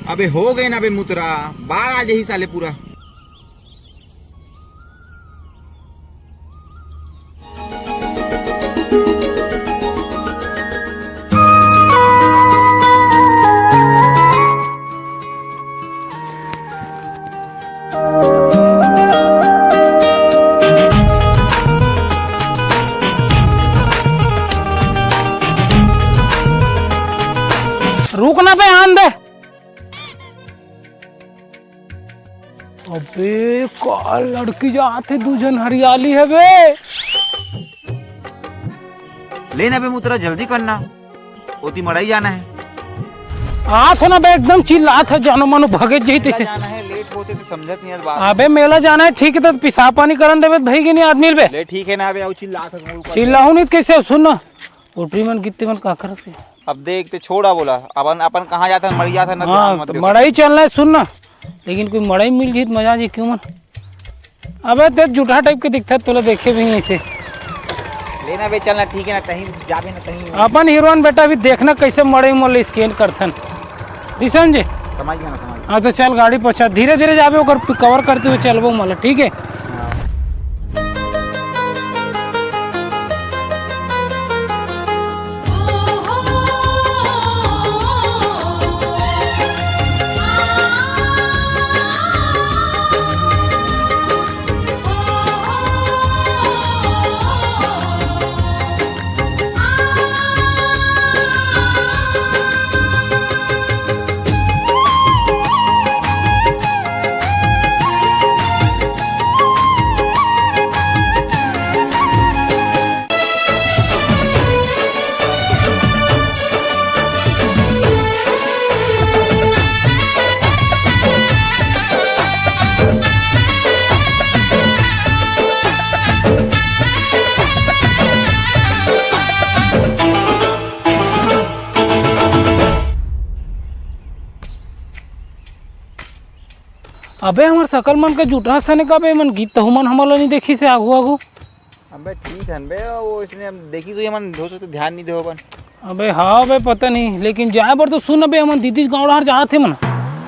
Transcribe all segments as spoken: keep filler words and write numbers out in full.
अबे हो गए ना बे मुतरा, बाढ़ आ जाही साले पूरा। रुक ना बे, आन दे। अबे का लड़की जात हे, दू झन हरियाली हे बे। ले ना बे मुतरा, जल्दी करना, ओती मड़ई जाना हे। आत हे ना बे, एकदम चिल्लात हे, जानो मानो भगे जही तइसे। जाना हे, लेट होथे त समझत नहीं हे बात। अबे मेला जाना हे, ठीक हे, त पिसाब पानी करन देबे त भई के नहीं आदमी ल बे। ले ठीक हे ना बे, अउ चिल्लात हे। चिल्लाहूं नहीं त कइसे, सुन ना, ओटरी मन गित्ते मन का करत हे? अब देख ते छोड़ा बोला, अपन, अपन कहाँ जात हन, मर जात हन, ना हाँ, ध्यान मत तो दे। मड़ई चलना हे, सुन ना, लेकिन कोई मड़ई मिल जाही त मजा आ जाही, क्यों मन? अबे ते जूठा टाइप के दिखत, तोला देखे भी नहीं ऐसे। ले ना बे, चल ना, ठीक हे ना, कहीं जाबे ना, कहीं। अपन हीरोइन बेटा भी देखना कैसे मड़ई मोल स्कैन करथन, जी समझे? समझ गया ना, समझ गया। हाँ तो चल गाड़ी पहुँचा, धीरे धीरे जाबे, ओकर कवर करते हुए चलबो मोला, ठीक हे? अबे हमर सकल मन के जुटहा सने का बे, मन गीत तहु मन हमन ला नहीं देखिस हे आगू आगू। अबे ठीक हन बे, वो इसने हम देखी तो ये मन हो सकते ध्यान नहीं दे हो अपन। अबे हाँ बे, पता नहीं, लेकिन जाए बर तो सुन बे, हमन दीदी गाँव डहर जात हे मन।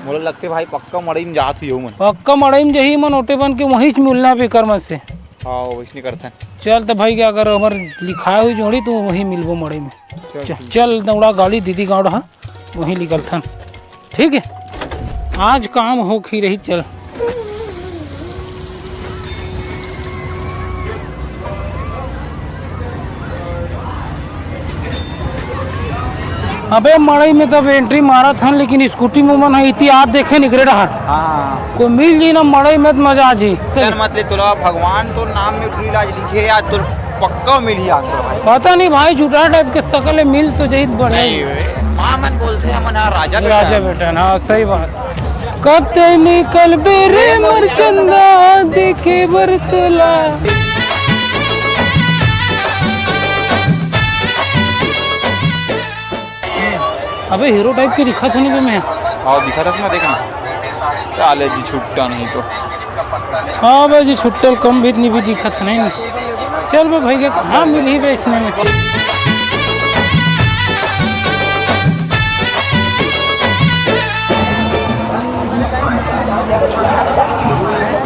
मोला लगथे भाई पक्का मड़ई में जात हुई हो मन। पक्का मड़ई में जही मन ओटे बन के वहीं से मिलना बे कर मन से। हाँ, वैसने करथन। चल तो भाई, क्या अगर हमर लिखाए हुई जोड़ी तो वहीं मिलबो मड़ई में। चल चल, ठीक। चल दौड़ा गाड़ी दीदी गाँव डहर, वहीं निकलथन। ठीक हे, आज काम होके ही रही। चल। अबे मड़ई में तब एंट्री मारत हन, लेकिन स्कूटी में मन ह इतिहास देखे निकरे डहर। हाँ। कोई मिल जी ना मड़ई में त मजा आ जी। चल मत ले, तोला भगवान तोर नाम में उठरी लाज लिखे आज तोर पक्का मिली आज तो भाई। पता नहीं भाई, जुटहा टाइप के सकल हे, मिल तो जहित बढ़िया। नहीं बे, माँ मन बोलथे हमन ह राजा बेटा। राजा बेटा ना, सही बात। कब ते निकलबे रे मोर चंदा, देखे बर तोला। अबे हीरो टाइप के दिखत हनी बे मैं। हाँ, दिखत हस ना, देखना। साले जी छुट्टा नहीं तो। हाँ बे जी, छुट्टल कम भी इतनी भी दिखत है नहीं। चल बे भाई, के कहाँ मिलही बे इसने में।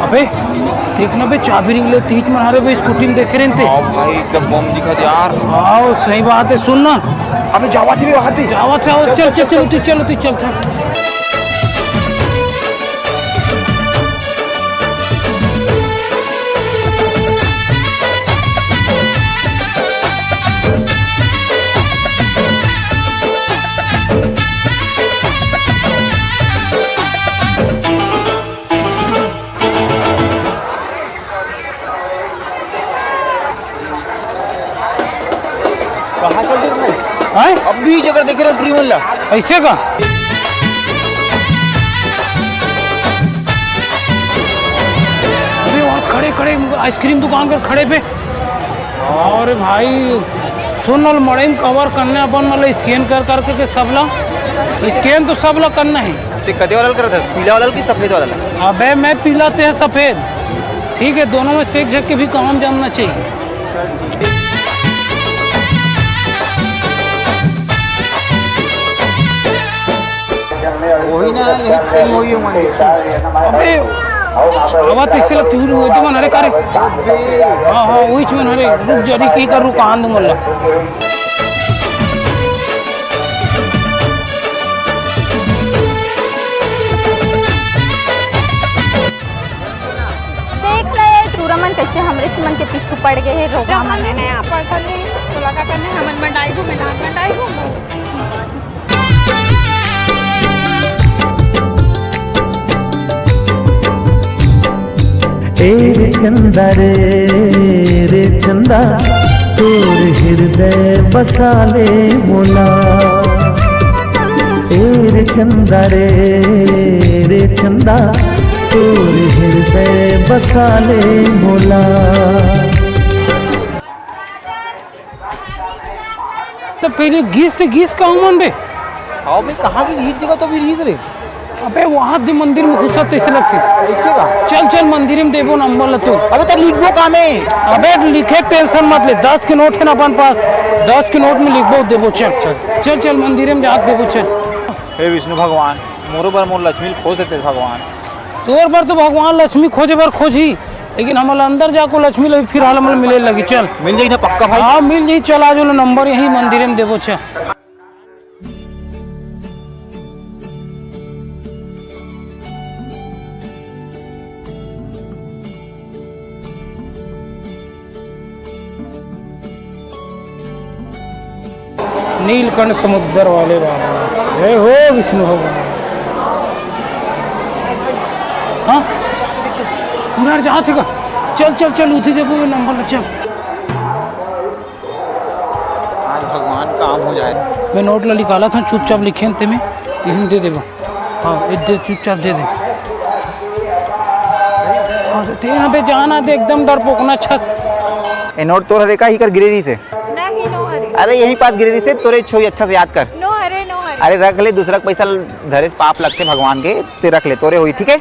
अबे देखना बे, चाबी रिंग ले तीज मना रहे बे, स्कूटी में देखे रहते। हाँ भाई, एकदम बम दिखत यार। हाँ, सही बात है, सुन ना। अबे जावा थी, वहाँ थी। जावा, जावा, चल, चल, चल, चल, चल, चल, चल, चल। कहाँ चल दे भाई? हैं? अब भी जगह देख रहे हो ट्री वाला। ऐसे का? अरे वहाँ खड़े खड़े आइसक्रीम दुकान कर खड़े पे। अरे भाई, सुन न, मड़ई में कवर करने अपन मतलब स्कैन कर करके के सबला, स्कैन तो सबला करना है। ते कदे वाला करत हस? पीला वाला कि सफेद वाला? अबे मैं पीला, ते सफेद। ठीक है, दोनों में से एक झक के भी काम जानना चाहिए। वही अबे, आवाज तो इससे लगती हुई, वही तो मन हरे का रे। हाँ, हाँ, वही मन हरे। रुक जा, अरे, की कर, रुक, आन दो मोला। देख ले, टूरा मन कैसे हमरे च मन के पीछू पड़ गए हे, रोगहा मन। नहीं, नहीं, आप पढ़ कर नहीं, तो लगा करने हमन मंडाई घूमे, नान मंडाई घूमे। ए रे चंदा रे, रे चंदा, तोर हृदय बसा ले मोला। ए रे चंदा रे, रे चंदा, तोर हृदय बसा ले मोला। तो पहले गीस ते गीस कहूँ मन बे। आओ बे, कहाँ की गीस जगह तो भी रीस रे। अबे वहाँ दे मंदिर में घुसा तैसे लगथे। ऐसे का? चल चल मंदिर में देबो नंबर ल तो। अबे तो लिखबो का में? अबे लिखे tension मत ले, दस के नोट है ना अपन पास, दस के नोट में लिखबो देबो। चल चल चल चल मंदिर में जाके देबो चल। हे विष्णु भगवान, मोरो बर मोर लक्ष्मी ल खोज देते भगवान। तोर बर तो भगवान लक्ष्मी खोजे बर खोजही, लेकिन हमला अंदर जाको लक्ष्मी ल फिर हाल हमला मिले लगी। चल मिल जाही ना पक्का भाई? हाँ मिल जाही। चल आज वाला नंबर यही मंदिर में देबो चल। नीलकंठ समुद्र वाले बाबा, जय हो विष्णु भगवान। हाँ, पूरा जहाँ थे का? चल चल चल, उठी देबो नंबर ल, चल। आज भगवान काम हो जाए। मैं नोट ला निकाला था, चुपचाप लिखे ते में, यहीं दे देबो। हाँ, ये दे, चुपचाप दे दे। हाँ, तो यहाँ पे जाना दे, एकदम डरपोकना छस। ए नोट तोर हरे का, ही कर गिरे रही से? नहीं, नो हरे। अरे यही पास गिरे रही से, तोरे छोई अच्छा से याद कर। नो हरे, नो हरे। अरे रख ले, दूसरा के पैसा धरे से पाप लगते भगवान के, ते रख ले, तोरे होई, ठीक है?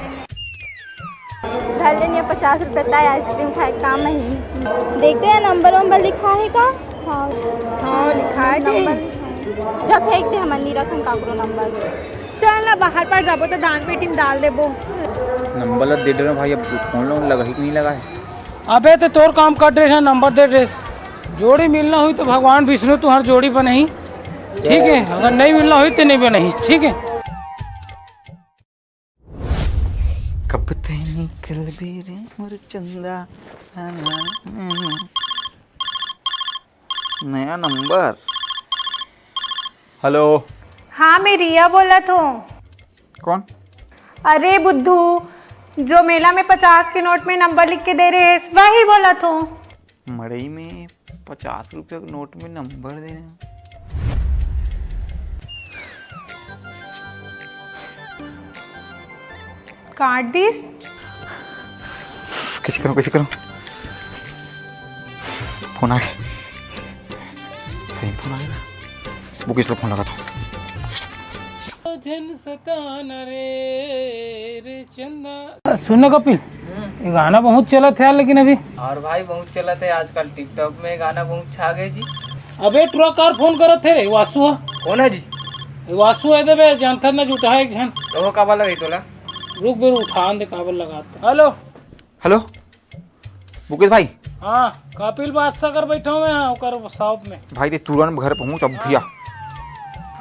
धर लेनी पचास रुपए ताई आइसक्रीम खाए काम ही। देख तो या नंबर वंबर लिखा है का? हाँ। हाँ, लिखा है। नंबर लिखा है। जा फेंक दे, हमन नहीं रखन काकरो नंबर। चल ना बाहर पर जाबो तो दान पेटी में डाल देबो। नंबर ला दे डरे भाई, अब फोन लोन लगा ही कि नहीं लगा है? अबे तो तोर काम कर रहे हैं, नंबर दे रहे। जोड़ी मिलना हुई तो भगवान विष्णु तुहार जोड़ी बनही, ठीक है? अगर नहीं मिलना हुई तो नहीं बनही, ठीक है? कब तैं निकलबे रे मोर चंदा? नया नंबर। हेलो। हाँ, मैं रिया बोलत हूँ। कौन? अरे बुद्धू, जो मेला में पचास के नोट में नंबर लिख के दे रहे हैं, वही बोलत हूँ। मड़ई में पचास रुपया के नोट में नंबर दे रहे हैं। काट दिस। कैसे करूँ, कैसे करूँ? फोन आ गया। सही फोन आ गया। वो किस फोन लगा था? झन सताना रे, रे चंदा। सुन ना कपिल, ये गाना बहुत चलत है यार, लेकिन अभी। और भाई, बहुत चलत है आजकल, TikTok में गाना बहुत छा गए जी। अबे टुरा कार फोन करत है रे, वासु है। कौन है जी? ये वासु है दे बे, जानता ना जुटा है एक झन। तो वो काबर लगे तोला? रुक बे, उठान दे, काबर लगाते। हेलो। हेलो। मुकेश भाई। हाँ, कपिल बादशाह कर बैठा हूँ मैं, हाँ, ओकर शॉप में। भाई, ते तुरंत घर पहुँच, अब भैया।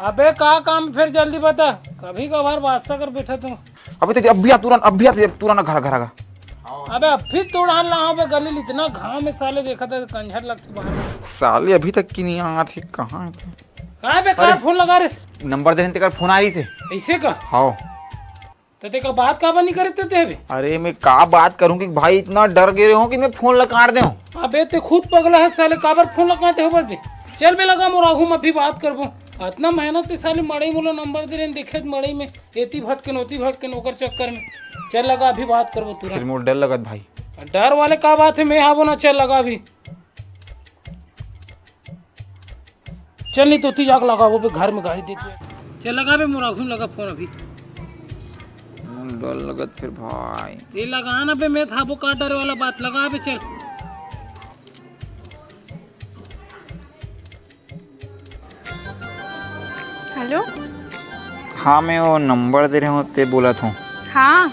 अबे, का काम फिर, जल्दी बता। कभी कभार बादशाह कर बैठा तू। अबे, ते अब भैया, तुरंत, अब भैया, तुरंत घर, घर, घर। अबे, अब फिर तोड़ान ला, अबे, गली इतना घाम है, साले, देखा था, कंझर लगती बाहर। साले, अभी तक की नहीं आया थे, कहाँ है? कहाँ बे, का अरे। फोन लगा रे? नंबर दे रहे, तेकर फोन आ रही से। ऐसे का? हाँ। तो तेका बात काबर नहीं करे ते अभी? अरे मैं का बात करूं कि भाई इतना डर गे रहे हो कि मैं फोन ला काट दे हूं। अबे ते खुद पगला है साले, काबर फोन ला काटे हो बे? चल बे लगा मोर आहू में अभी बात करबो। इतना मेहनत ते साले मड़ई मोला नंबर दे रहे देखे मड़ई में एती भटके न ओती भटके न ओकर चक्कर में। चल लगा अभी बात करबो तुरंत। फिर मोर डर लगत भाई। डर वाले का बात है, मैं हाबो ना, चल लगा अभी। चल नहीं तो ती जाके लगाबो बे घर में गाड़ी देती है। चल लगा बे मोर आँखी में लगा फोन अभी। मोर डर लगत फिर भाई। ये लगा ना बे, मैं था वो का डरे वाला बात लगा बे, चल। हेलो। हाँ, मैं वो नंबर दे रहे हूँ, ते बोलत हूँ। हाँ।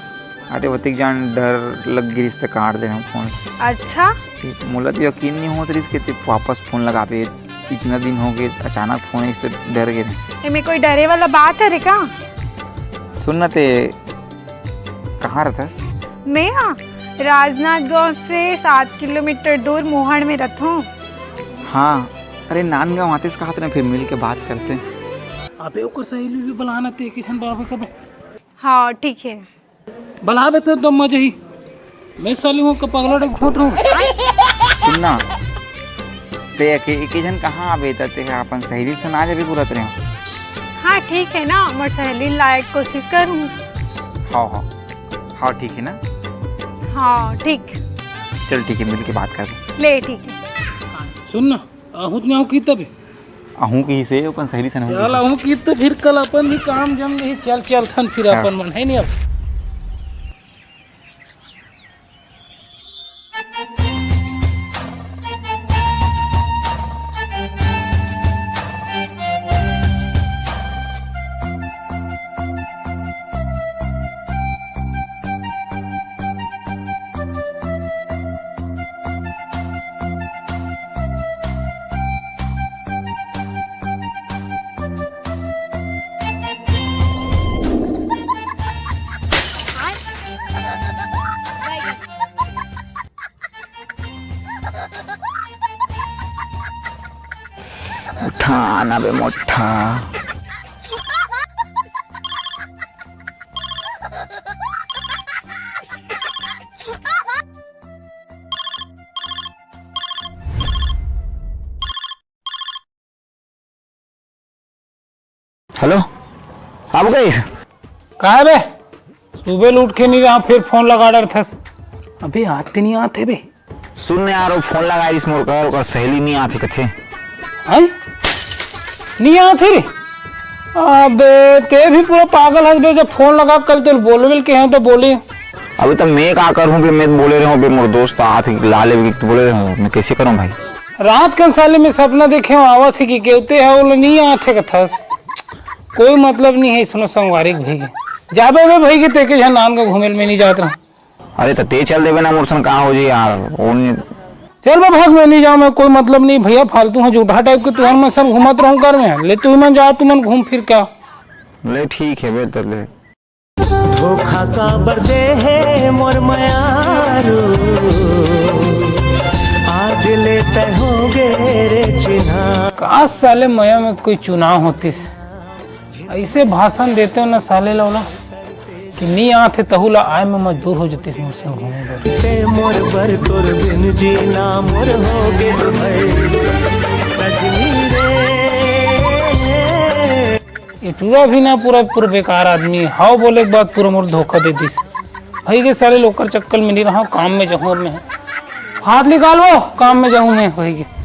अरे, ओतिक जान डर लग गिरिस, त काट दे रहे हूँ फोन। अच्छा। मोला तो यकीन नहीं होत रहिस कि ते वापस फोन लगाबे। इतना दिन हो गए, अचानक फोन आइस, तो डर गए रहे। एमे कोई डरे वाला बात है रे का? सुन ना, ते कहाँ रहता? मैं हाँ, राजनांदगांव से सात किलोमीटर दूर मोहड़ में रहता हूँ। हाँ, अरे नांदगांव आते से कहा था ना, फिर मिल के बात करते। अबे ओकर सहेली भी बुलाना ते के झन बाबू कबे। हाँ, ठीक है। बलाबे तो दम मजा ही। मैं साली हूँ का पगला डे घोट रहूँ। सुनना, ते एके, एके झन कहाँ आबे, त ते अपन सहेली से ना जाबे बोलत रहे। हाँ, ठीक है ना, मोर सहेली लायक कोशिश करूँ। हाँ, हाँ, हाँ, ठीक है ना। हाँ, ठीक। चल, ठीक है, मिल के बात कर ले। ठीक है। सुन ना, आहूँ नहीं आहूँ की तबे। आहूँ की से अपन सहेली से नहीं चल, आहूँ की तो फिर कल अपन भी काम जम गई। चल, चल थन फिर हाँ। अपन मन, है नहीं अब। उठा ना बे मोठा। हेलो, अब गइस? का है बे? सुबह ले उठ के नहीं रहा, फिर फोन लगा डरथस। अबे, आते नहीं आते बे। सुन ना यार, वो फोन लगाइस मोर कर, ओकर सहेली नहीं आते कथे। हैं? नहीं आते रे? अबे, ते भी पूरा पागल हस बे, जब फोन लगा कल ते बोलबे के हैं तो बोले। अभी तो मैं का करूँ बे, मैं बोले रहूँ बे, मोर दोस्त आत हे, ला लेबे के बोले रहूँ, मैं कैसे करूँ भाई? रात कन साले में सपना देखे हूँ, आवत हे कि केवते है, वो नहीं आत हे कथस। कोई मतलब नहीं है, सुनो संगवारी के भाई के। जाबे बे भाई के, ते के झन नांदगांव घूमे ल मैं नहीं जात रहा। अरे तो ते चल देबे ना, मोर सन का हो जी यार, वो नहीं। चल बे भाग, मैं नहीं जाऊँ, मैं कोई मतलब नहीं भैया, फालतू है झूठा टाइप के, तुहर मैं सब घूमत रहूँ कर में, ले तू मन जाओ, तू मन घूम फिर क्या। ले ठीक है बे, तो ले। धोखा काबर दे हे मोर मयारू, आज ले तय हो गे रे चिन्हा। काश साले मया में कोई चुनाव होतिस, ऐसे भाषण देते हो ना साले लौला कि नी आथे तहू ला आए में मजबूर हो जतिस मोर संग घूमे बर। से मोर बर तोर बिन जीना मोर हो गे भाई, सजनी रे। ये टूरा भी ना पूरा, पूरा बेकार आदमी है। हाव बोले के बाद पूरा मोर धोखा दे दिस। भाई के साले लोकर चक्कर में नहीं रहा, काम में जहूँ मैं। हाथ निकाल वो, काम में जाऊँ मैं भाई के।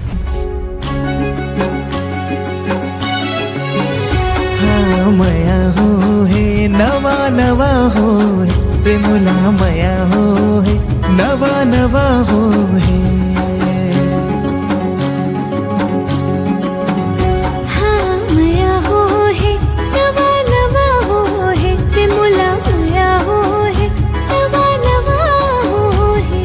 हाँ, मया हो हे, नवा नवा हो हे, प्रेम ला मया हो हे, नवा नवा हो हे। हाँ, मया हो हे, नवा नवा हो हे, ए मोला मया हो हे, नवा नवा हो हे।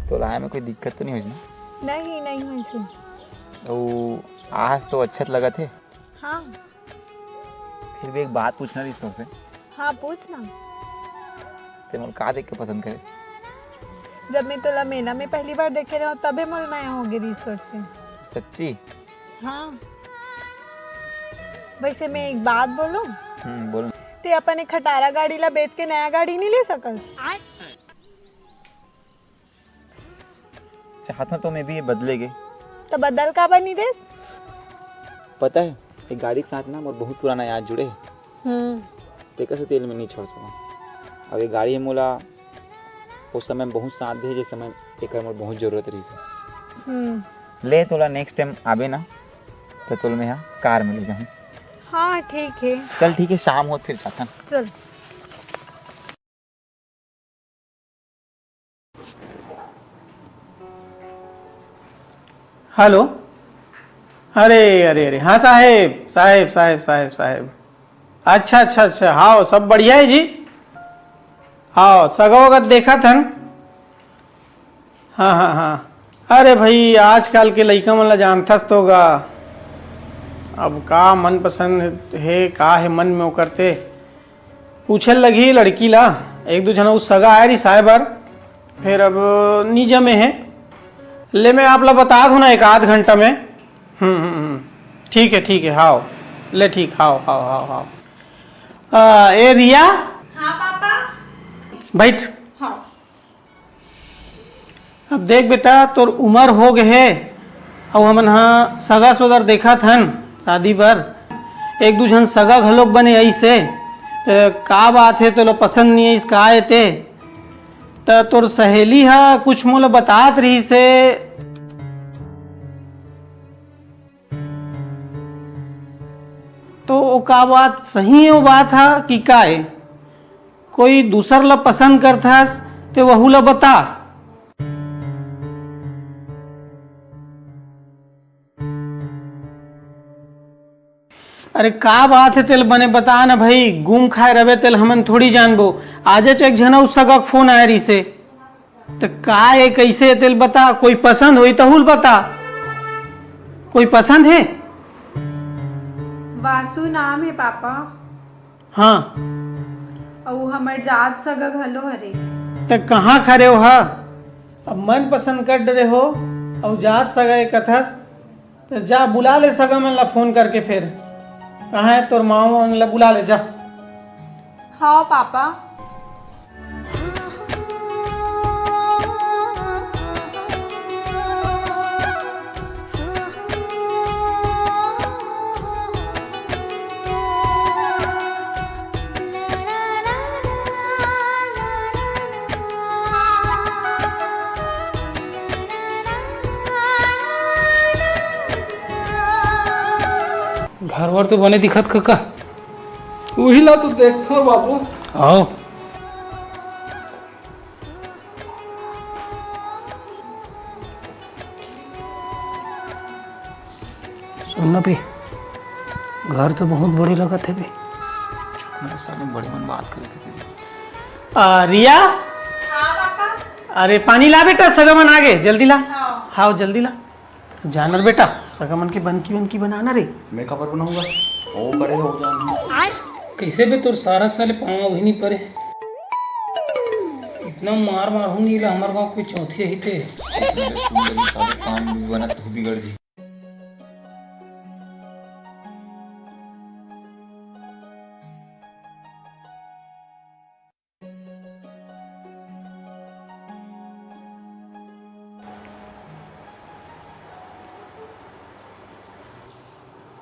तोला आए में कोई दिक्कत तो नहीं होइस ना? नहीं, नहीं होइस हे। अउ आज तो अच्छा लगत हे। हाँ। फिर भी एक बात पूछना रहिस तोसे। हाँ, पूछ ना। ते मोला का देख के पसंद करे? जब मैं तोला मेला में पहली बार देखे रहूँ, तभे मोला मया हो गे रहिस तोर से। सच्ची? हाँ। वैसे मैं एक बात बोलूँ? हम्म, बोल। ते अपन एक खटारा गाड़ी ला बेच के नया गाड़ी नहीं ले सकस? चाहत हूँ तो मैं भी ये बदले के। तो बदल काबर नहीं देस? पता है, ये गाड़ी के साथ ना मोर बहुत पुराना याद जुड़े हे। हम्म। तेकर से तेल में नहीं छोड़ सकूँ। अब ये गाड़ी मोला उस समय बहुत साथ दे, जिस समय एकर मोर बहुत जरूरत रहिस हे। हम्म। ले, तोला नेक्स्ट टाइम आबे ना, तो तोला मैं हा कार में ले जाहूँ। हाँ, ठीक है। चल, ठीक है, शाम होत फिर जाथन। चल। हेलो। अरे, अरे, अरे, हाँ साहेब, साहेब, साहेब, साहेब, साहेब। अच्छा, अच्छा, अच्छा, हाँ, सब बढ़िया है जी। हाँ, सगा वगत देखत हन। हाँ, हाँ, हाँ। अरे भाई, आजकल के लइका मन ला जानथस तो गा। अब का मनपसंद हे, का हे मन में ओकर ते। पूछे लगही लड़की ला, एक दू झन अउ सगा आए रिहिस आए बर, फेर अब नी जमे हे। ले मैं आप ला बता दूँ ना एक आध घंटा में। हम्म, हम्म, हम्म। ठीक है, ठीक है, हाव। ले ठीक, हाव, हाव, हाव, हाव। आ, ए रिया। हाँ पापा। बैठ। हाँ। अब देख बेटा, तोर उमर हो गे हे, अउ हमन ह सगा सोदर देखत हन शादी बर। एक दू झन सगा घलोक बने आइस हे, त का बात हे, तोला पसंद नइ आइस का ए ते? त तोर सहेली ह कुछ मोला बतात रिहिस हे। तो ओ का बात सही हे, ओ बात ह कि का ए? कोई दूसर ला पसंद करथस ते वहू ला बता। अरे का बात हे तेल बने बता ना भाई, गुम खाए रबे तेल हमन थोड़ी जानबो। आजेच एक झन अउ सगा के फोन आए रिहिसे। त का ए, कइसे ए तेल बता, कोई पसंद होई तहूल बता। कोई पसंद हे? वासु नाम हे पापा। हाँ। अउ हमर जात सगा घलो हरे। त कहाँ खरे हो हा? अब मन पसंद कर डरे हो, अउ जात सगा ए कथस, त जा बुला ले सगा मन ला फोन करके फेर। कहाँ हे तोर मामा मन ला बुला ले जा। हाँ पापा। घर वर तो बने दिखत कका। उही ला तो देखथो बाबू। आओ। सुन ना बे, घर तो बहुत बड़े लगत हे बे। चुप ना साले, बड़े मन बात करत हे। आ, रिया। हाँ पापा। अरे पानी ला बेटा, सगा मन आगे, जल्दी ला। हाँ। हाँ, जल्दी ला। जानर बेटा, सगा मन के बनकी वनकी बनाना रे। मैं काबर बनाऊंगा? ओ करे हो जान। कइसे बे तोर सारा साले पाँव भी नहीं परे। इतना मार मार हूँ नहीं ला, हमार गाँव कोई चौथी ही ते। सुंदर साले काम भी बनत हो बिगड़ जी।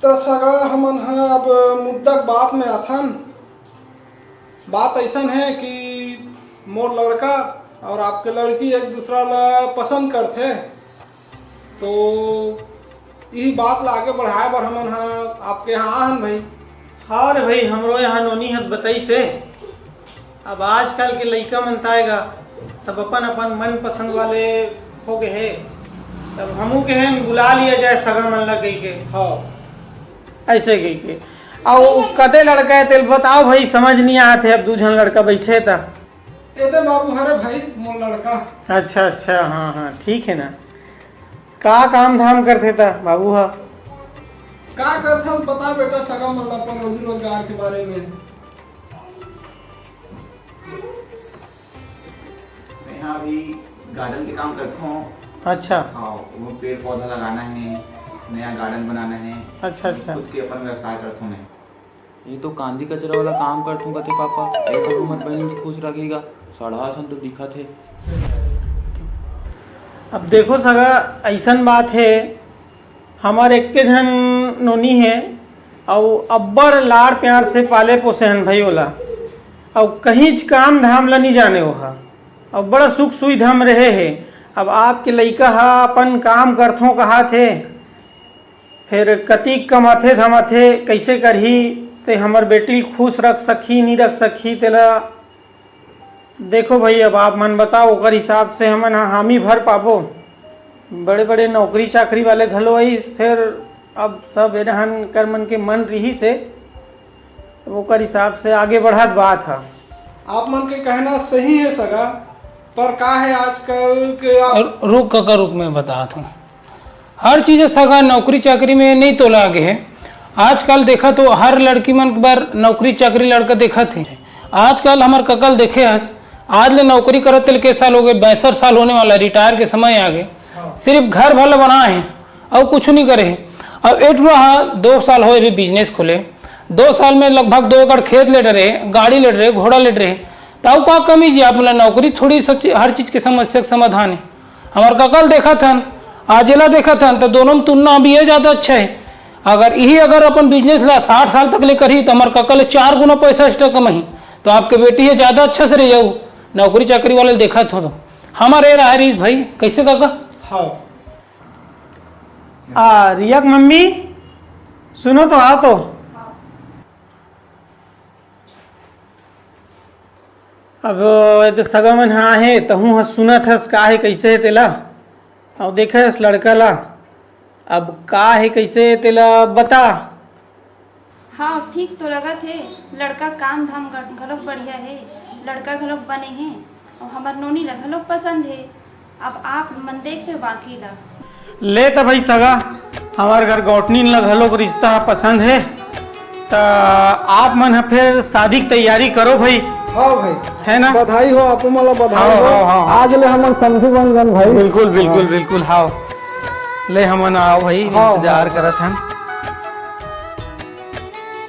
त सगा हमन ह अब मुद्दा के बात में आथन। बात अइसन हे कि मोर लड़का अउ आपके लड़की एक दूसरा ला पसंद करथे, तो इही बात ला आगे बढ़ाए बर हमन ह आपके यहाँ आहन भाई। हाँ रे भाई, हमरो यहाँ नोनी ह बताइस हे। अब आजकल के लइका मन ताय गा, सब अपन अपन मनपसंद वाले हो गए हे। तब हमू के हेन बुला लिया जाए सगा मन ला कहि के। हाँ। ऐसे कहि के। अउ कते लड़का हे तेल बताओ भाई, समझ नहीं आत हे, अब दू झन लड़का बैठे त। एते बाबू हरे भाई मोर लड़का। अच्छा, अच्छा, हाँ, हाँ, ठीक है ना। का काम धाम करथे त बाबू ह? का करथस बता बेटा, सगा मन ला अपन रोजी रोजगार के बारे में। मैं यहाँ अभी गार्डन के काम करता हूँ। अच्छा। हाँ, वो पेड़ पौधा लगाना है, नया गार्डन बनाना है। अच्छा, अच्छा। खुद के अपन व्यवसाय करता हूँ मैं। ये तो कांदी कचरा वाला काम करथूं कथे पापा, ये तो हमर बहिनी खुश रखेगा, सड़हा सन तो दिखत हे। अब देखो सगा, अइसन बात हे, हमर एक्के झन नोनी हे, अउ अब्बड़ लाड़ प्यार से पाले पोसे हन भाई ओला, अउ कहींच काम धाम ला नी जाने ओहा। अउ बड़ा सुख सुविधा में रहे हे। अब आपके लइका ह अपन काम करथों कहात हे, फेर कतिक कमाथे धमाथे, कइसे करही, ते हमर बेटी ल खुश रख सकही, नी रख सकही, तेला देखो भई, अब आप मन बताओ, ओकर हिसाब से हमन ह हामी भर पाबो। बड़े-बड़े नौकरी चाकरी वाले घलो आइस, फेर अब सब एडहन कर मन के मन रिहिस हे, ओकर हिसाब से आगे बढ़त बात ह। आप मन के कहना सही हे सगा, पर का हे आजकल के आप और रुक कका, रुक, मैं बतात हूँ। हर चीज सगा नौकरी चाकरी में नहीं तोला आगे हे। आजकल देखत हो, हर लड़की मन बर नौकरी चाकरी लड़का देखत हे। आजकल हमर कका ल देखे हस, आज ले नौकरी करत तेला के साल हो गए, बैसठ साल होने वाला, रिटायर के समय आ गए। सिर्फ घर भर ल बनाए हे, अउ कुछ नहीं करे हे। अब ए टुरा ह दो साल होए अभी बिजनेस खोले, दो साल में लगभग दो एकड़ खेत ले डरे, गाड़ी ले डरे, घोड़ा ले डरे, त अउ का कमी जी? आप मन ल नौकरी थोड़ी सब चीज, हर चीज के समस्या के समाधान हे। हमर कका ल देखत हन, आज एला देखत हन, त दोनों में तुलना अभी ये ज्यादा अच्छा हे। अगर यही, अगर अपन बिजनेस ला साठ साल तक ले करही, त हमर कका ले चार गुना पैसा एक्स्ट्रा कमाही। त आपके बेटी हे ज्यादा अच्छा से रह जाऊ, नौकरी चाकरी वाले ल देखत हो तो। हमर ए राय रहीस भाई, कैसे कका? हाँ। आ, रिया के मम्मी, सुनो तो, आ तो। अब ए दे सगा मन ह आहे, तहूँ ह सुनत हस, का हे, कइसे हे तेला। अउ देखस लड़का ला, अब का हे, कइसे हे, तेला बता। हाँ, ठीक तो लगत हे, लड़का काम धाम घ-, घलोक बढ़िया हे, लड़का घलोक बने हे, अउ हमर नोनी ला घलोक पसंद हे। अब आप मन देख लो बाकी ला। ले त भाई सगा, हमर घर गौटनी ला घलोक रिश्ता ह पसंद हे, त आप मन ह फेर शादी के तैयारी करो भाई। हाँ भाई। है ना? बधाई हो, आपो मन ला बधाई हाँ, हो। हाँ, हाँ, हाँ। आज ले हमन समधी बन गन भाई। बिल्कुल, बिल्कुल, हाँ। बिल्कुल, हाँ। ले हमन आओ भाई, हाँ, इंतजार हाँ। करत हन।